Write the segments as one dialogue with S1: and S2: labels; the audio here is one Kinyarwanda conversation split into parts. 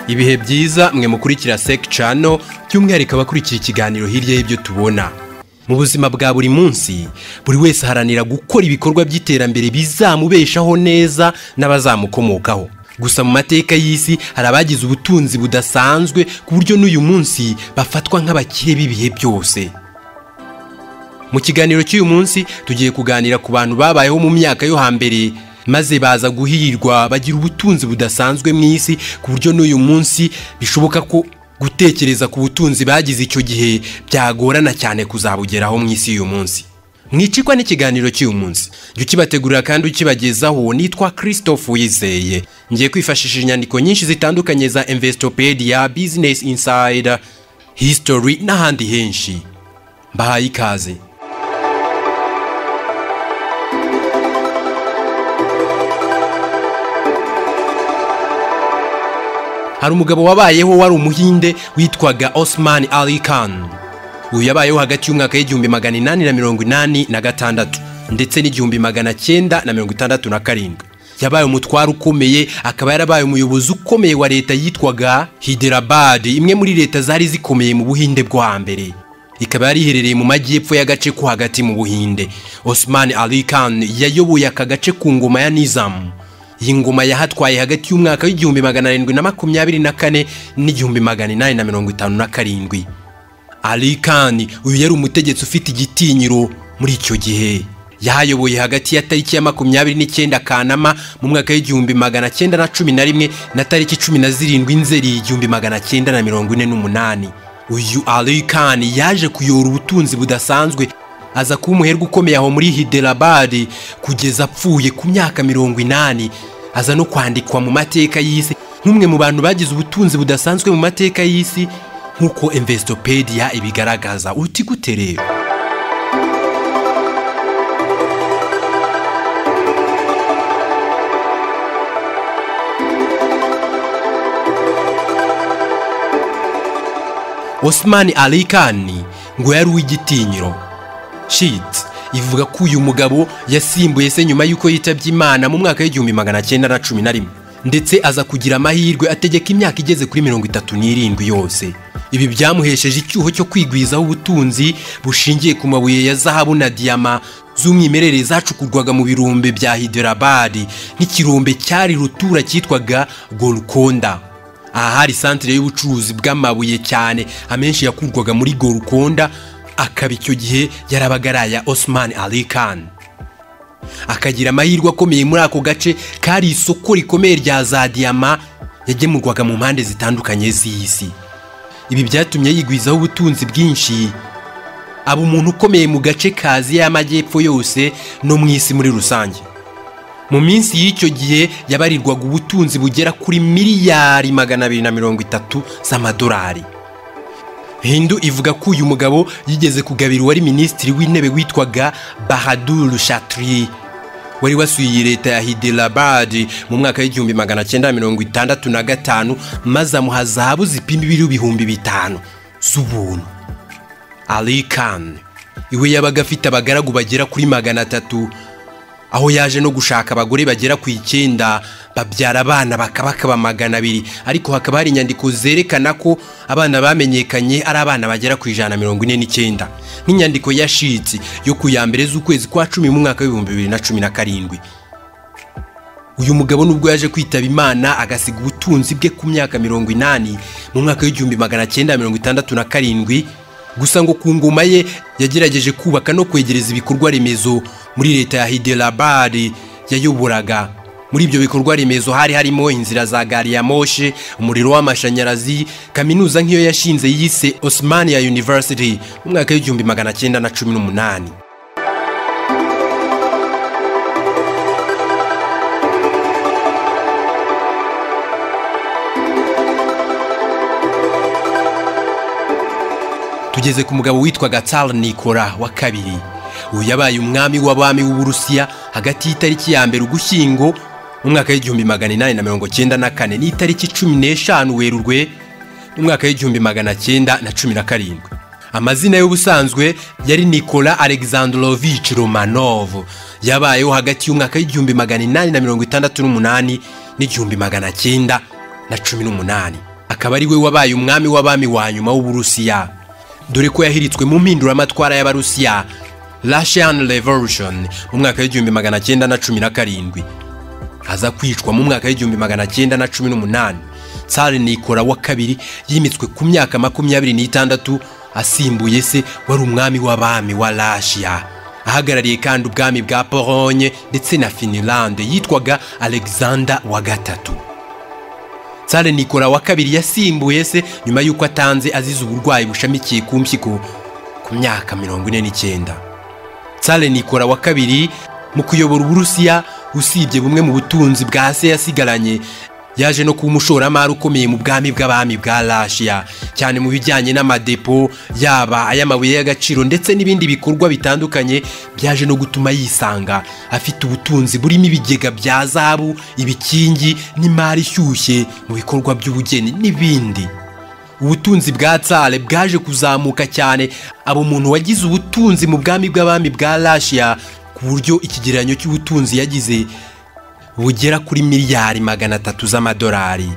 S1: Ibihe byiza mwe mukurikira Sec Channel, by'umwihariko abakurikira ikiganiro hirya y'ibyo tubona. Mu buzima bwa buri munsi, buri wese aharanira gukora ibikorwa by'iterambere bizamubeshaho neza n'abazamukomokaho. Gusa mu mateka y'isi hari abagize ubutunzi budasanzwe ku buryo n'uyu munsi bafatwa nk'abakire b'ibihe byose. Mu kiganiro cy'uyu munsi tugiye kuganira ku bantu babayeho mu myaka yo hambere maze baza guhirwa bagira ubutunzi budasanzwe mu isi ku buryo n'uyu munsi bishoboka ko gutekereza ku butunzi bagize icyo gihe byagorana cyane kuzabugeraho mu isi y'uyu munsi. Mwicikwa n'ikiganiro cy'uyu munsi jya ukibategurira kandi ukibagezaho, nitwa Christophe Wizeye. Ngiye kwifashisha inyandiko nyinshi zitandukanye za Investopedia, Business Insider, History n'ahandi henshi. Mbahaye ikaze. Hari umugabo wabayeho wari umuhinde witwaga Osman Ali Khan. Uyu yabayeho hagati y'umwaka w'1886 ndetse n'1967. Yabaye umutwaro ukomeye, akaba yarabaye umuyobozi ukomeye wa leta yitwaga Hyderabad, imwe muri leta zari zikomeye mu Buhinde bwo hambere. Ikaba yari iherereye mu majyepfo y'agace ko hagati mu Buhinde. Osman Ali Khan yayoboye aka gace ku ngoma ya Nizam. Iyi ngoma yahatwaye hagati y'umwaka w'1724 n'1857. Ali Khan uyu yari umutegetsi ufite igitinyiro muri icyo gihe. Yahayoboye hagati ya tariki ya 29 Kanama mu mwaka w'1911 na tariki 17 Nzeri 1948. Uyu Ali Khan yaje kuyora ubutunzi budasanzwe, aza kuba umuherwe ukomeye aho muri Hyderabad kugeza apfuye ku myaka 80. Aza no kwandikwa mu mateka y'isi nk'umwe mu bantu bagize ubutunzi budasanzwe mu mateka y'isi nk'uko Investopedia ibigaragaza. Uti gute rero? Osman Ali Khan ngo yari uw'igitinyiro. Sheet ivuga ko uyu mugabo yasimbuye se nyuma y'uko yitabye Imana mu mwaka w'1911, ndetse aza kugira amahirwe ategeka imyaka igeze kuri 37 yose. Ibi byamuhesheje icyuho cyo kwigwizaho ubutunzi bushingiye ku mabuye ya zahabu na diyama z'umwimerere zacukurwaga mu birombe bya Hyderabad nk'ikirombe cyari rutura cyitwaga Golconda. Aha hari santere y'ubucuruzi bw'amabuye cyane, amenshi yakurwaga muri Golconda, akaba icyo gihe yarabaga ari aya Osman Ali Khan. Akagira amahirwe akomeye muri ako gace kari isoko rikomeye rya za diyama yagemurwaga mu mpande zitandukanye z'isi. Ibi byatumye yigwizaho ubutunzi bwinshi, aba umuntu ukomeye mu gace ka Aziya y'Amajyepfo yose no mu isi muri rusange. Mu minsi y'icyo gihe yabarirwaga ubutunzi bugera kuri miliyari 230 z'amadolari. Hindu ivuga ko uyu mugabo yigeze kugabira uwari minisitiri w'intebe witwaga Bahadur Shatri, wari wasuye leta ya Hyderabad mu mwaka w'1965, maze amuha zahabu zipima ibiro 5000 z'ubuntu. Ali Khan iwe yabaga afite abagaragu bagera kuri 300, aho yaje no gushaka abagore bagera ku 9 babyara abana bakabakaba 200, ariko hakaba hari inyandiko zerekana ko abana bamenyekanye ari abana bagera ku 149, nk'inyandiko ya Sheets yo ku ya mbere z'ukwezi kwa 10 mu mwaka w'2017. Uyu mugabo nubwo yaje kwitaba Imana agasiga ubutunzi bwe ku myaka 80 mu mwaka w'1967, gusa ngo ku ngoma ye yagerageje kubaka no kwegereza ibikorwa remezo muri leta ya Hyderabad yayoboraga. Muri ibyo bikorwa remezo hari harimo inzira za gari ya moshi, umuriro w'amashanyarazi, kaminuza nk'iyo yashinze yise Osmania University mu mwaka w'1918. Tugeze ku mugabo witwaga Tsar Nikola wa kabiri. Uyu yabaye umwami w'abami w'Uburusiya hagati y'itariki ya mbere Ugushyingo mu mwaka w'1894 n'itariki 15 Werurwe mu mwaka w'1917. Amazina y'ubusanzwe yari Nikola Alexandrovich Romanov. Yabayeho hagati y'umwaka w'1868 n'1918. akaba ari we wabaye umwami w'abami wa nyuma w'Uburusiya, dore ko yahiritswe mu mpinduramatwara y'Abarusiya Russian Revolution mu mwaka w'1917, aza kwicwa mu mwaka w'1918. Tsar Nikola wa kabiri yimitswe ku myaka 26 asimbuye se wari umwami w'abami wa Russia, ahagarariye kandi ubwami bwa Polonye ndetse na Finland yitwaga Alexander wa gatatu. Tsar Nikola wa kabiri yasimbuye se nyuma y'uko atanze azize uburwayi bushamikiye ku mpyiko ku myaka 49. Tsar Nikola wa kabiri mu kuyobora Uburusiya, usibye bumwe mu butunzi bwa se yasigaranye, yaje no kuba umushoramari ukomeye mu bwami bw'abami bwa Russia, cyane mu bijyanye n'amadepo yaba ay'amabuye y'agaciro ndetse n'ibindi bikorwa bitandukanye byaje no gutuma yisanga afite ubutunzi burimo ibigega bya zahabu, ibikingi n'imari ishyushye mu bikorwa by'ubugeni n'ibindi. Ubutunzi bwa Tsar bwaje kuzamuka cyane, aba umuntu wagize ubutunzi mu bwami bw'abami bwa Russia, ku buryo ikigereranyo cy'ubutunzi yagize bugera kuri miliyari 300 z'amadolari.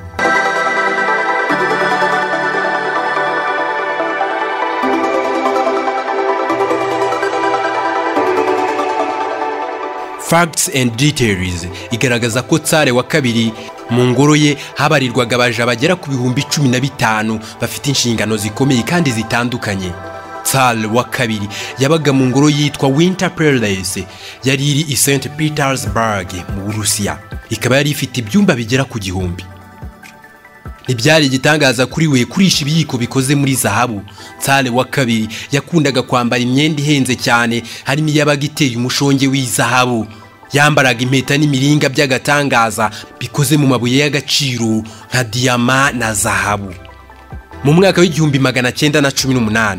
S1: Facts and Details igaragaza ko Tsar wa kabiri mu ngoro ye habarirwaga abaja bagera ku 15,000 bafite inshingano zikomeye kandi zitandukanye. Tsar wa kabiri yabaga mu ngoro yitwa Winter Palace yari iri i St Petersburg mu Burusiya, ikaba yari ifite ibyumba bigera ku 1000. Ntibyari igitangaza kuri we kurisha ibiyiko bikoze muri zahabu. Tsar wa kabiri yakundaga kwambara imyenda ihenze cyane, harimo iyabaga iteye umushonge w'izahabu. Yambaraga impeta n'imiringa by'agatangaza bikoze mu mabuye y'agaciro nka diyama na zahabu. Mu mwaka w'1918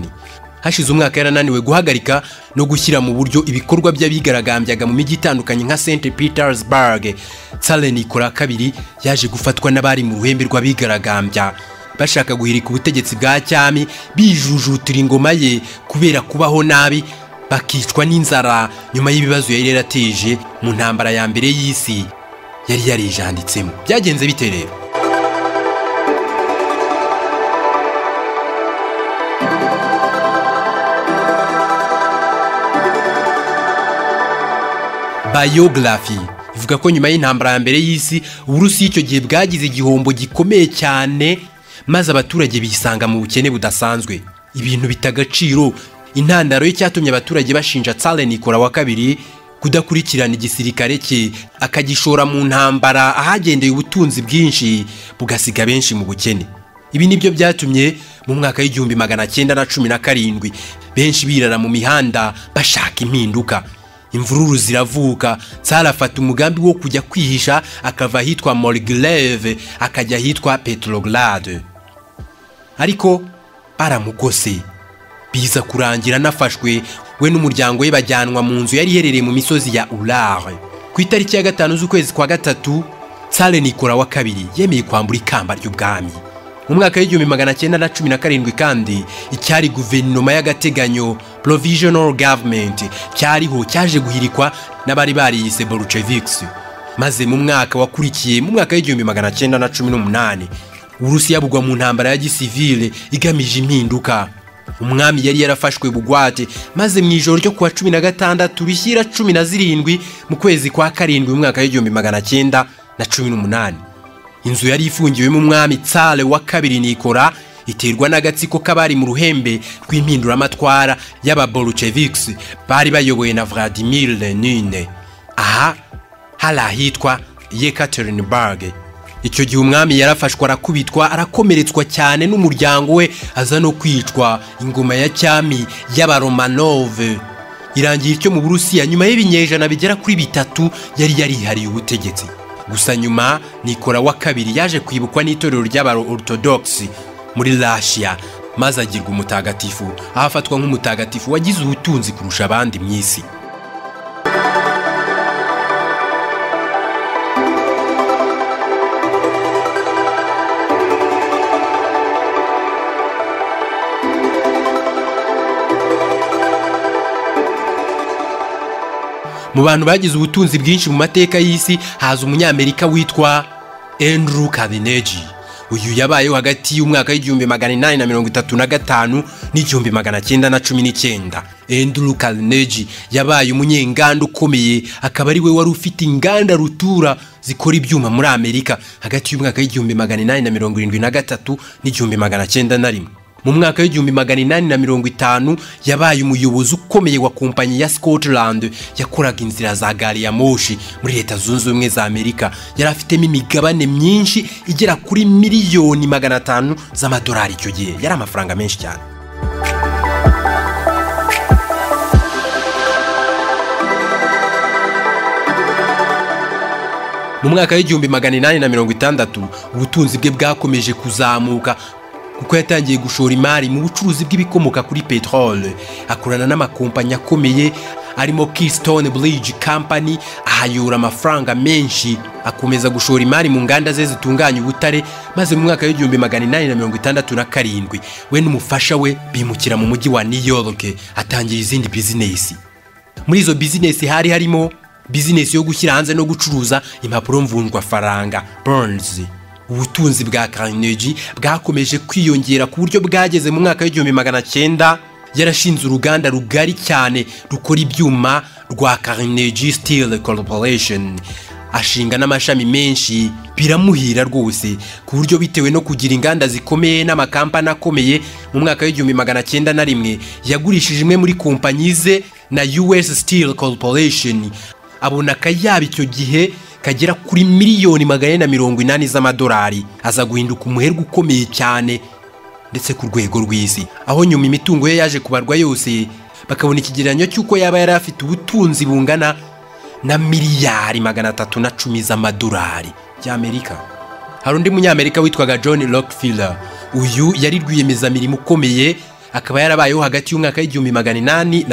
S1: hashize umwaka yarananiwe guhagarika no gushyira mu buryo ibikorwa by'abigaragambyaga mu mijyi itandukanye nka St Petersburg. Tsar Nikola kabiri yaje gufatwa n'abari mu ruhembe rw'abigaragambya bashaka guhirika ubutegetsi bwa cyami, bijujutira ingoma ye kubera kubaho nabi, bakicwa n'inzara nyuma y'ibibazo yari yarateje mu ntambara ya mbere y'isi yari yarijanditsemo. Byagenze bite rero? Biography ivuga ko nyuma y'intambara ya mbere y'isi, Uburusiya icyo gihe bwagize igihombo gikomeye cyane, maze abaturage bisanga mu bukene budasanzwe, ibintu bitagaciro. Intandaro y'icyatumye abaturage bashinja Tsar Nikola wa kabiri kudakurikirana igisirikare cye akagishora mu ntambara ahagendeye ubutunzi bwinshi bugasiga benshi mu bukene. Ibi nibyo byatumye mu mwaka w'1917 benshi birara mu mihanda bashaka impinduka. Imvururu ziravuka. Tsar afata umugambi wo kujya kwihisha, akava ahitwa Mogilev akajya ahitwa Petrograd, ariko baramugose biza kurangira nafashwe, we n'umuryango we bajyanwa mu nzu yari iherereye mu misozi ya Ural. Ku itariki ya 5 z'ukwezi kwa 3, Tsar Nikola wa kabiri yemeye kwambura ikamba ry'ubwami. Mu mwaka w'1917 kandi icyari guverinoma y'agateganyo Provisional Government cyariho cyaje guhirikwa n'abari bariyise Bolsheviks, maze mu mwaka wakurikiye mu mwaka w'1918 Uburusiya bugwa mu ntambara ya gisivile igamije impinduka. Umwami yari yarafashwe bugwate, maze mu ijoro ryo kuwa 16 bishyira 17 mu kwezi kwa 7 mu mwaka w'1918 inzu yari ifungiwemo umwami Tsar wa kabiri Nikola iterwa n'agatsiko k'abari mu ruhembe rw'impinduramatwara y'ababolsheviks bari bayobowe na Vladimir Lenin. Aha hari ahitwa Yekaterinburg. Icyo gihe umwami yarafashwe arakubitwa, arakomeretswa cyane n'umuryango we, aza no kwicwa. Ingoma ya cyami y'Abaromanov irangiye icyo mu Burusiya nyuma y'ibinyejana bigera kuri 3 yari yarihariye ubutegetsi. Gusa nyuma Nikola wa kabiri yaje kwibukwa n'itorero ry'aba-Orthodox muri Russia, maze agirwa umutagatifu, aho afatwa nk'umutagatifu wagize ubutunzi kurusha abandi mu isi. Mu bantu bagize ubutunzi bwinshi mu mateka y'isi haza umunyamerika witwa Andrew Carnegie. Uyu yabayeho hagati y'umwaka w'1835 n'1919. Andrew Carnegie yabaye umunyenganda ukomeye, akaba ari we wari ufite inganda rutura zikora ibyuma muri Amerika hagati y'umwaka w'1873 n'1901. Mu mwaka w'1850 yabaye umuyobozi ukomeye wa kompanyi ya Scotland yakoraga inzira za gari ya moshi muri Leta Zunze Ubumwe za Amerika. Yari afitemo imigabane myinshi igera kuri miliyoni 500 z'amadolari. Icyo gihe yari amafaranga menshi cyane. Mu mwaka w'1860 ubutunzi bwe bwakomeje kuzamuka kuko yatangiye gushora imari mu bucuruzi bw'ibikomoka kuri peteroli, akorana n'amakompanyi akomeye arimo Keystone Bridge Company, ahayura amafaranga menshi. Akomeza gushora imari mu nganda ze zitunganya ubutare, maze mu mwaka w'1867 we n'umufasha we bimukira mu mujyi wa New York, atangira izindi bizinesi. Muri izo bizinesi hari harimo bizinesi yo gushyira hanze no gucuruza impapuro mvunjwafaranga bonds. Ubutunzi bwa Carnegie bwakomeje kwiyongera ku buryo bwageze mu mwaka w'1900 yarashinze uruganda rugari cyane rukora ibyuma rwa Carnegie Steel Corporation, ashinga n'amashami menshi. Biramuhira rwose ku buryo bitewe no kugira inganda zikomeye n'amakampani akomeye, mu mwaka w'1901 yagurishije imwe muri kompanyi ze na US Steel Corporation, abona akayabo icyo gihe kagera kuri miliyoni 480 z'amadolari. Aza guhinduka umuherwe ukomeye cyane ndetse ku rwego rw'isi, aho nyuma imitungo ye yaje kubarwa yose bakabona ikigereranyo cy'uko yaba yari afite ubutunzi bungana na miliyari 310 z'amadolari y'Amerika. Hari undi munyamerika witwaga John Rockefeller. Uyu yari rwiyemezamirimo ukomeye, akaba yarabayeho hagati y'umwaka w'1839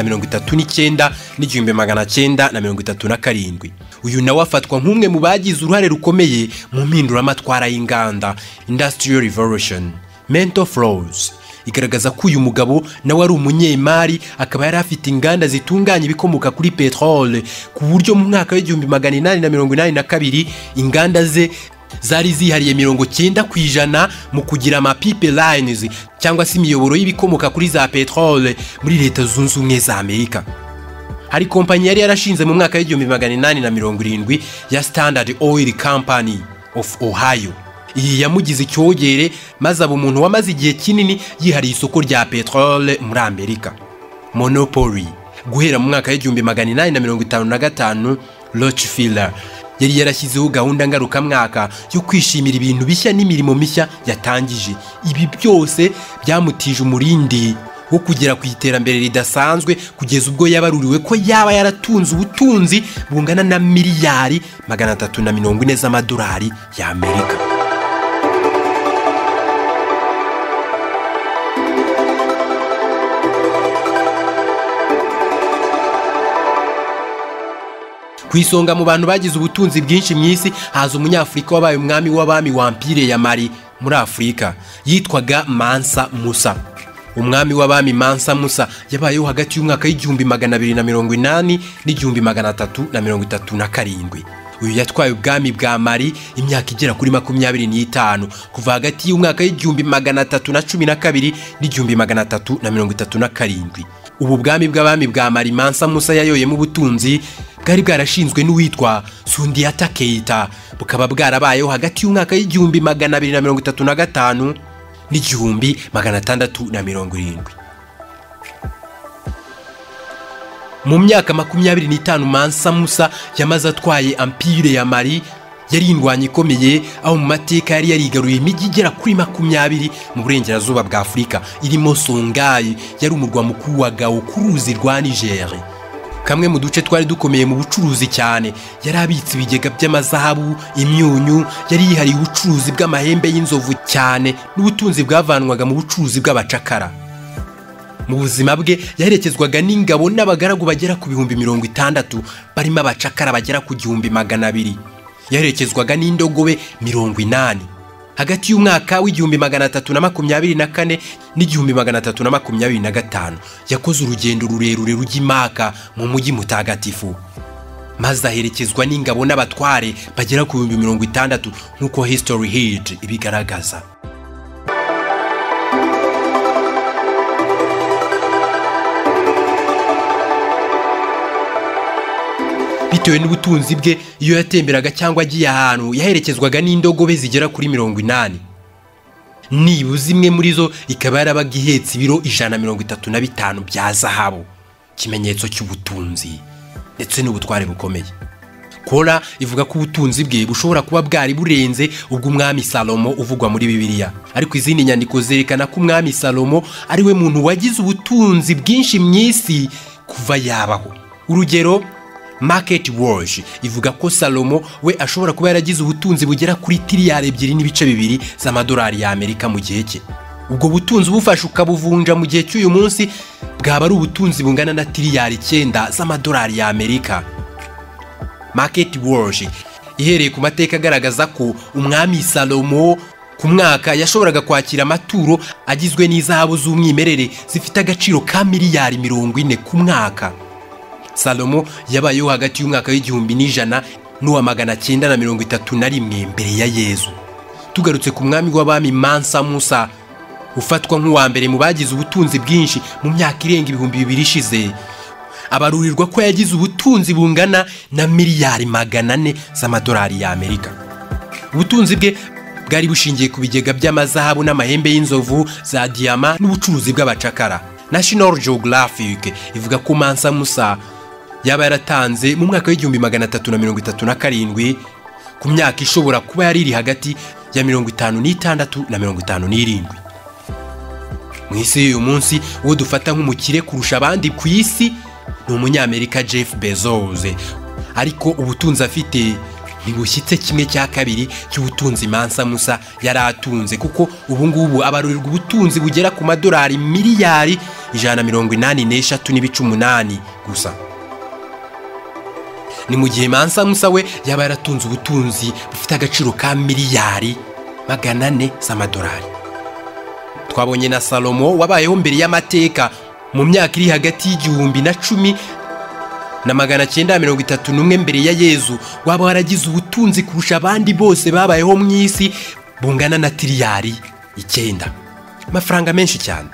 S1: n'1937. Uyu nawe afatwa nk'umwe mu bagize uruhare rukomeye mu mpinduramatwara y'inganda, Industrial Revolution. Mental Flows igaragaza ko uyu mugabo nawe ari umunyemari, akaba yari afite inganda zitunganya ibikomoka kuri peteroli, ku buryo mu mwaka w'1882 inganda ze zari zihariye 90% mu kugira ama pipelines cyangwa se imiyoboro y'ibikomoka kuri za peteroli muri Leta Zunze Ubumwe za Amerika. Hari kompanyi yari yarashinze mu mwaka w'1870 ya Standard Oil Company of Ohio. Iyi yamugize icyogere, maze aba umuntu wamaze igihe kinini yihariye isoko rya peteroli muri Amerika, monopoly. Guhera mu mwaka w'1855 Rockefeller yari yarashyizeho gahunda ngarukamwaka yo kwishimira ibintu bishya n'imirimo mishya yatangije. Ibi byose byamutije umurindi wo kugera ku iterambere ridasanzwe, kugeza ubwo yabaruriwe ko yaba yaratunze ubutunzi bungana na miliyari 340 z'amadolari y'Amerika. Ku isonga mu bantu bagize ubutunzi bwinshi mu isi haza umunyafurika wabaye umwami w'abami wa Empire ya Mali muri Afurika, yitwaga Mansa Musa. Umwami w'abami Mansa Musa yabayeho hagati y'umwaka w'1280 n'1337. Uyu yatwaye ubwami bwa Mali imyaka igera kuri 25, kuva hagati y'umwaka w'1312 n'1337. Ubu bwami bw'abami bwa Mali Mansa Musa yayoyemo ubutunzi bwari bwarashinzwe n'uwitwa Sundiata Keita, bukaba bwarabayeho hagati y'umwaka w'1235 n'1670. Mu myaka 25 Mansa Musa yamaze atwaye Empire ya Mali, yari indwanyi ikomeye, aho mu mateka yari yarigaruye imijyi igera kuri 20 mu burengerazuba bwa Afurika, irimo Songhai yari umurwa mukuru wa Gao ku ruzi rwa Niger. Kamwe mu duce twari dukomeye mu bucuruzi cyane, yari abitse ibigega by'amazahabu, imyunyu, yari yihariye ubucuruzi bw'amahembe y'inzovu cyane n'ubutunzi bwavanwaga mu bucuruzi bw'abacakara. Mu buzima bwe yaherekezwaga n'ingabo n'abagaragu bagera ku 60,000 barimo abacakara bagera ku 1,200. Yaherekezwaga n'indogobe 80. Hagati y'umwaka w'1324 n'1325 yakoze urugendo rurerure rujya i Maka mu mujyi mutagatifu. maze aherekezwa n'ingabo n'abatware bagera ku 60,000 nk'uko History Hit ibigaragaza. Bitewe n'ubutunzi bwe, iyo yatemberaga cyangwa agiye ahantu yaherekezwaga n'indogobe zigera kuri 80, nibuze imwe muri zo ikaba yarabaga ihetse ibiro 135 bya zahabu, ikimenyetso cy'ubutunzi ndetse n'ubutware bukomeye. Kora ivuga ko ubutunzi bwe bushobora kuba bwari burenze ubw'umwami Salomo uvugwa muri Bibiliya, ariko izindi nyandiko zerekana ko umwami Salomo ari we muntu wagize ubutunzi bwinshi mu isi kuva yabaho. Urugero, Market Watch ivuga ko Salomo we ashobora kuba yaragize ubutunzi bugera kuri tiriyari 2.2 z'amadolari y'Amerika mu gihe cye. Ubwo butunzi ubufasha ukabuvunja mu gihe cy'uyu munsi bwaba ari ubutunzi bungana na tiriyari 9 z'amadolari y'Amerika. Market Watch ihereye ku mateka agaragaza ko umwami Salomo ku mwaka yashoboraga kwakira amaturo agizwe n'izahabu z'umwimerere zifite agaciro ka miliyari 40 ku mwaka. Salomo yabayeho hagati y'umwaka w'1100 n'uwa 931 mbere ya Yezu. Tugarutse ku mwami w'abami Mansa Musa, ufatwa nk'uwa mbere mu bagize ubutunzi bwinshi mu myaka irenga 2000 ishize, abarurirwa ko yagize ubutunzi bungana na miliyari 400 z'amadolari y'Amerika. Ubutunzi bwe bwari bushingiye ku bigega by'amazahabu n'amahembe y'inzovu za diyama n'ubucuruzi bw'abacakara. National Geographic ivuga ko Mansa Musa yaba yaratanze mu mwaka w'1337 ku myaka ishobora kuba yari iri hagati ya 56 na 57. Mu isi y'uyu munsi, uwo dufata nk'umukire kurusha abandi ku isi ni umunyamerika Jeff Bezos, ariko ubutunzi afite ntibushyitse 1/2 cy'ubutunzi Mansa Musa yari atunze, kuko ubu ngubu abarurirwa ubutunzi bugera ku madolari miliyari 183.8 gusa. Ni mu gihe Mansa Musa we yaba yaratunze ubutunzi bufite agaciro ka miliyari 400 z'amadolari. Twabonye na Salomo wabayeho mbere y'amateka mu myaka iri hagati y'1010 na 931 mbere ya Yezu, waba waragize ubutunzi kurusha abandi bose babayeho mu isi bungana na tiriyari 9, amafaranga menshi cyane.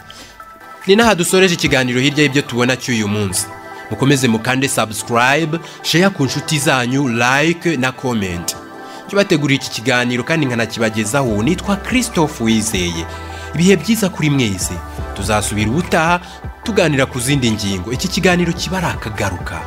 S1: Ni naha dusoreje ikiganiro hirya y'ibyo tubona cy'uyu munsi. Mukomeze mukande subscribe, share ku nshuti zanyu, like na comment. Kibateguriye iki kiganiro kandi nkanakibagezaho nitwa Christophe Wizeye. Ibihe byiza kuri mwese. Tuzasubira ubutaha tuganira ku zindi ngingo. Iki kiganiro kiba ari akagaruka.